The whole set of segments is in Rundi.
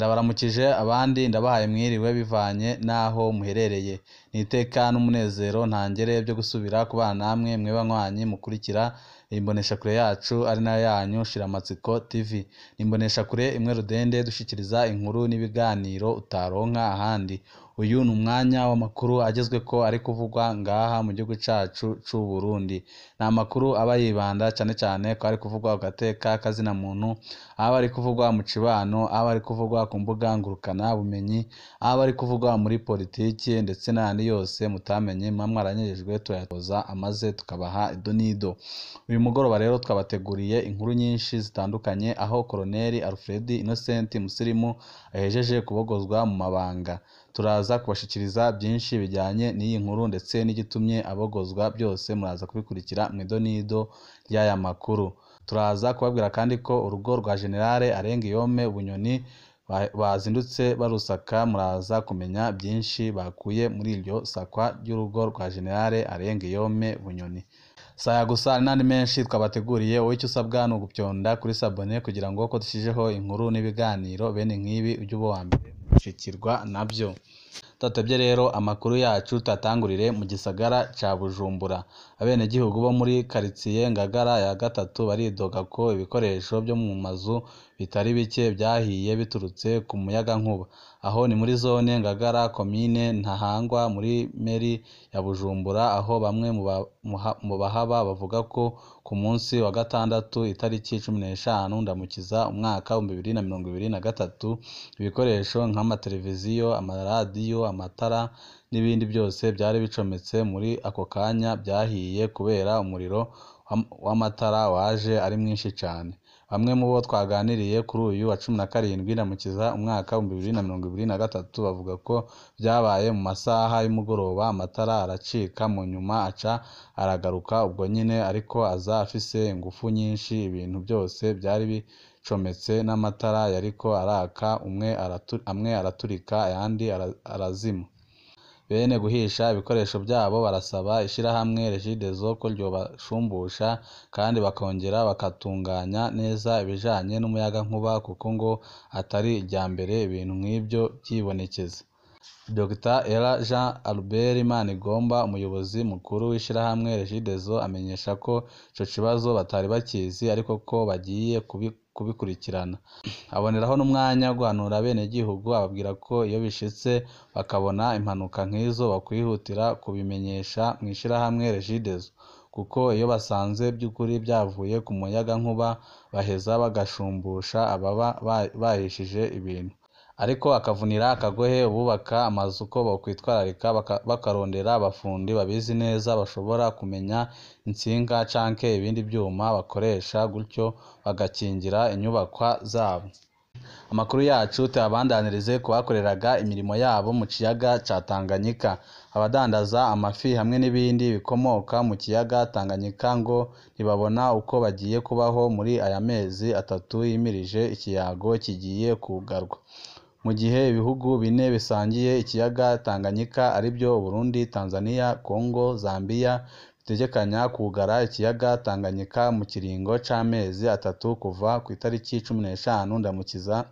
Ndabaramukije abandi ndabahaye mwiriwe bivanye n'aho muherereye. Ni iteka n'umunezero ntangere byo gusubira kubana namwe mwe banywanyi mukurikira imboneshakure yacu ari nayo yanyu Shiramatsiko TV. Ni imboneshakure imwe rudende dushikiriza inkuru n'ibiganiro utaronka ahandi. Uyu ni umwanya w'amakuru agezweko ari kuvugwa ngaha mu gihugu cacu c'u Burundi. Ni amakuru aba yibanda cane cane ko ari kuvugwa ku gateka kazina muntu, aba ari kuvugwa mu cibano, aba ari kuvugwa ku mbuga ngurukana bumenyi, aba ari kuvugwa muri politiki ndetse n'ayandi yose mutamenye muba mwaranyejejwe turayatoza amaze tukabaha ido n'ido. Uyu mugoroba rero twabateguriye inkuru nyinshi zitandukanye aho Colonel Alfred Innocent Musirimu ahejeje kubogozwa mu mabanga. Turaza kubashikiriza byinshi bijyanye n'iyi nkuru ndetse n'igitumye abogozwa, byose muraza kubikurikira mu ido n'ido ry'aya makuru. Turaza kubabwira kandi ko urugo rwa General Arengiyome Bunyoni bazindutse barusaka, muraza kumenya byinshi bakuye muri iryo sakwa ry'urugo rwa General Arengiyome Bunyoni. Saya gusa hari n'andi menshi twabateguriye, wowe icyo usabwa ni ugupyonda kuri sabone kugira ngo ko dushijeho inkuru n'ibiganiro bene nk'ibi ujye uba uwa mbere gushikirwa nabyo. Tudatebye rero amakuru yacu tuyatangurire mu gisagara ca Bujumbura. Abenegihugu bo muri karitsiye Ngagara ya gatatu baridoga ko ibikoresho byo mu mazu bitari bike byahiye biturutse ku muyagankuba. Aho ni muri zone Ngagara, komine Ntahangwa muri meri ya Bujumbura, aho bamwe mu bahaba bavuga ko ku munsi wa gatandatu itariki 15 Ndamukiza umwaka 2023 ibikoresho nk'amateleviziyo, amaradiyo, amatara n'ibindi byose byari bicometse muri ako kanya byahiye kubera umuriro w'amatara waje ari mwinshi cane. Bamwe mu bo twaganiriye kuri uyu wa 17 Ndamukiza umwaka 2023 bavuga ko byabaye mu masaha y'umugoroba, amatara aracika mu nyuma aca aragaruka ubwo nyine, ariko aza afise ingufu nyinshi, ibintu byose byari bicometse n'amatara yariko araka, amwe araturika ayandi arazima. Bene guhisha ibikoresho byabo barasaba ishirahamwe Regideso ko ryobashumbusha kandi bakongera bakatunganya neza ibijanye n'umuyagankuba kuko ngo atari irya mbere ibintu nk'ibyo vyibonekeza. Dr Ella Jean Albert Manigomba, umuyobozi mukuru w'ishirahamwe Regideso, amenyesha ko ico kibazo batari bakizi ariko ko bagiye kubikurikirana. Aboneraho n'umwanya wo guhanura abenegihugu ababwira ko iyo bishitse bakabona impanuka nk'izo bakwihutira kubimenyesha mw'ishirahamwe Regideso, kuko iyo basanze by'ukuri byavuye ku muyagankuba baheza bagashumbusha ababa bahishije ibintu. Ariko akavunira akagohe ububaka amazu ko bokwitwararika bakarondera abafundi babizi neza bashobora kumenya intsinga canke ibindi vyuma bakoresha, gutyo bagakingira inyubakwa zabo. Amakuru yacu tuyabandanirize ku bakoreraga imirimo yabo mu kiyaga ca Tanganyika. Abadandaza amafi hamwe n'ibindi bikomoka mu kiyaga Tanganyika ngo ntibabona uko bagiye kubaho muri aya mezi atatu yimirije ikiyago kigiye kugarwa. Mu gihe ibihugu bine bisangiye ikiyaga Tanganyika aribyo Burundi, Tanzania, Congo, Zambia bitegekanya kugara ikiyaga Tanganyika mu kiringo c'amezi atatu kuva ku itariki 15 Ndamukiza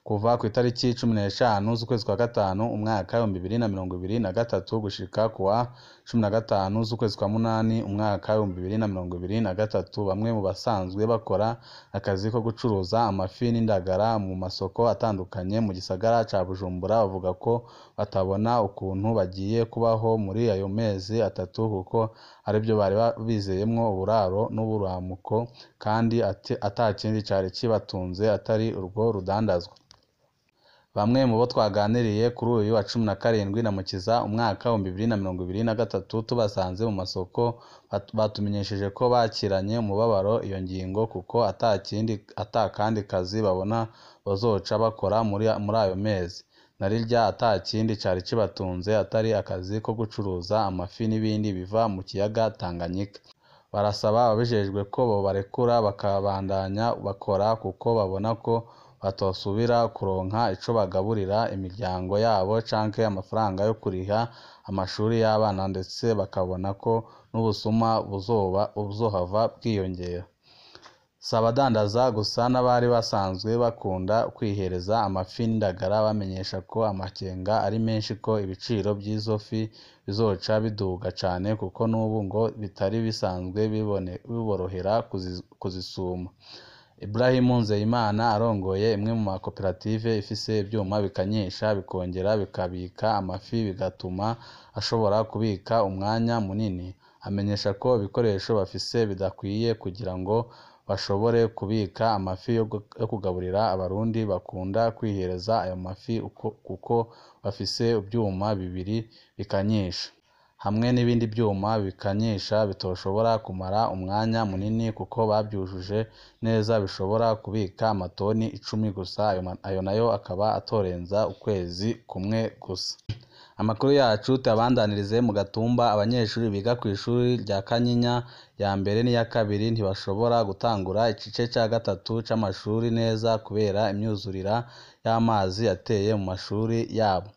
kuva ku itariki 15 z'ukwezi kwa gatanu umwaka 2023 gushika kuwa 15 z'ukwezi kwa munani umwaka 2023. Bamwe mu basanzwe bakora akazi ko gucuruza amafi n'indagara mu masoko atandukanye mu gisagara ca Bujumbura bavuga ko batabona ukuntu bagiye kubaho muri ayo mezi atatu kuko aribyo bari bizeyemwo uburaro n'uburamuko kandi atakindi cari kibatunze atari urwo rudandazwa. Bamwe mu bo twaganiriye kuri uyu wa 17 Ndamukiza umwaka 2023 tubasanze mu masoko batumenyesheje ko bakiranye umubabaro iyo ngingo kuko atakandi kazi babona bazoca bakora muri ayo mezi. Narirya atakindi cari kibatunze atari akazi ko gucuruza amafi n'ibindi biva mu kiyaga Tanganyika. Barasaba ababijejwe ko bobarekura bakabandanya bakora kuko babona ko batosubira kuronka ico bagaburira imiryango yabo canke amafaranga yo kuriha amashuri y'abana, ndetse bakabona ko n'ubusuma buzohava bwiyongera. Si abadandaza gusa n'abari basanzwe bakunda kwihereza amafi n'indagara bamenyesha ko amakenga ari menshi ko ibiciro vy'izo fi bizoca biduga cane kuko n'ubu ngo bitari bisanzwe biborohera kuzisuma. Ibrahim Nzeyimana arongoye imwe mu makoperative ifise ivyuma bikanyisha bikongera bikabika amafi bigatuma ashobora kubika umwanya munini, amenyesha ko ibikoresho bafise bidakwiye kugira ngo bashobore kubika amafi yo kugaburira abarundi bakunda kwihereza ayo mafi kuko bafise ivyuma bibiri bikanyisha hamwe n'ibindi vyuma bikanyisha bitoshobora kumara umwanya munini kuko bavyujuje neza bishobora kubika amatoni 10 gusa, ayo nayo akaba atorenza ukwezi kumwe gusa. Amakuru yacu tuyabandanirize mu Gatumba. Abanyeshuri biga kw'ishuri rya Kanyinya ya mbere n'iya kabiri ntibashobora gutangura igice ca gatatu c'amashuri neza kubera imyuzurira y'amazi yateye mu mashuri yabo.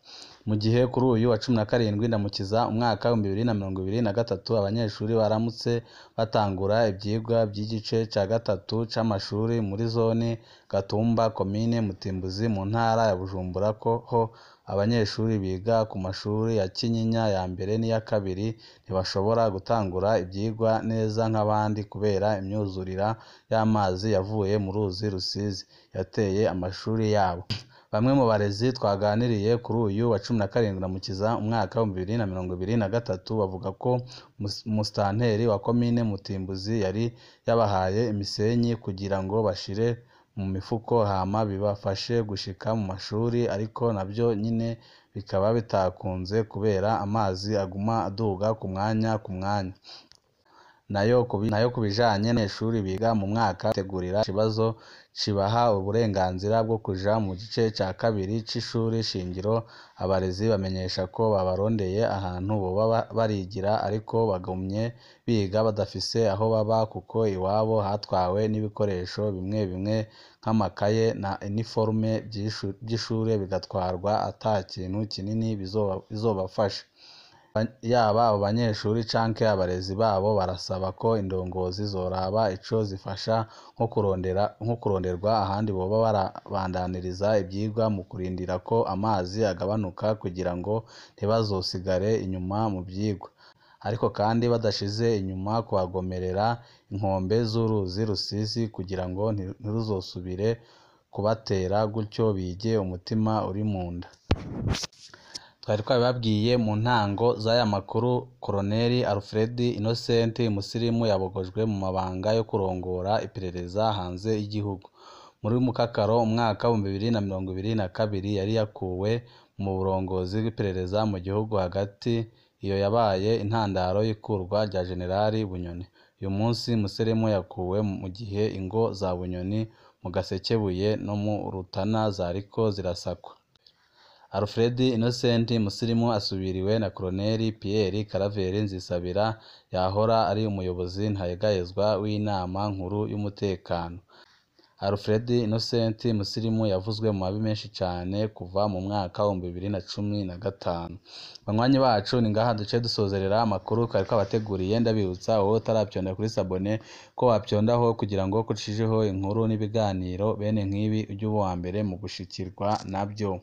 Mu gihe kuri uyu wa 17 Ndamukiza umwaka 2023 abanyeshuri baramutse batangura ivyigwa vy'igice ca gatatu c'amashuri muri zone Gatumba, komine Mutimbuzi mu ntara ya Bujumbura, ko ho abanyeshuri biga ku mashuri ya Kinyinya ya mbere n'iya kabiri ntibashobora gutangura ivyigwa neza nk'abandi kubera imyuzurira y'amazi yavuye mu ruzi Rusizi yateye amashuri yabo. Bamwe mu barezi twaganiriye kuri uyu wa 17 Ndamukiza umwaka 2023 bavuga ko umusitanteri wa komine Mutimbuzi yari yabahaye imisenyi kugira ngo bashire mu mifuko hama bibafashe gushika mu mashuri, ariko navyo nyene bikaba bitakunze kubera amazi aguma aduga ku mwanya ku mwanya. Nayo ku bijanye n'abanyeshuri biga mu mwaka bitegurira ikibazo kibaha uburenganzira bwo kuja mu gice ca kabiri c'ishuri shingiro, abarezi bamenyesha ko babarondeye ahantu boba barigira ariko bagumye biga badafise aho baba kuko iwabo hatwawe n'ibikoresho bimwe bimwe nk'amakaye na iniforume vy'ishure bigatwarwa ata kintu kinini bizobafasha. Yaba abo banyeshuri canke abarezi babo barasaba ko indongozi zoraba ico zifasha nko kuronderwa ahandi boba barabandaniriza ivyigwa mu kurindira ko amazi agabanuka kugira ngo ntibazosigare inyuma mu vyigwa, ariko kandi badashize inyuma kuhagomerera inkombe z'uruzi Rusizi kugira ngo ntiruzosubire kubatera gutyo bige umutima uri munda. Twari twabibabwiye mu ntango z'aya makuru, Koloneli Alfred Innocent Musirimu yabogojwe mu mabanga yo kurongora iperereza hanze y'igihugu. Muri Mukakaro umwaka 2022 yari yakuwe mu burongozi bw'iperereza mu gihugu hagati, iyo yabaye intandaro y'ikurwa rya Jenerali Bunyoni. Uyu munsi Musirimu yakuwe mu gihe ingo za Bunyoni mu Gasekebuye no mu Rutana zariko zirasakwa. Alfred Innocent Musirimu asubiriwe na Koloneli Pierre Karaveri Nzisabira yahora ari umuyobozi ntayegayezwa w'inama nkuru y'umutekano. Alfred Innocent Musirimu yavuzwe mu mabi menshi cane kuva mu mwaka wa 2015. Banywanyi bacu, ni ngaha duce dusozerera amakuru twari twabateguriye. Ndabibutsa wowe utaravyonda kuri sabone ko wapyondaho kugira ngo kucishijeho inkuru n'ibiganiro bene nk'ibi ujye uba uwa mbere mu gushikirwa navyo.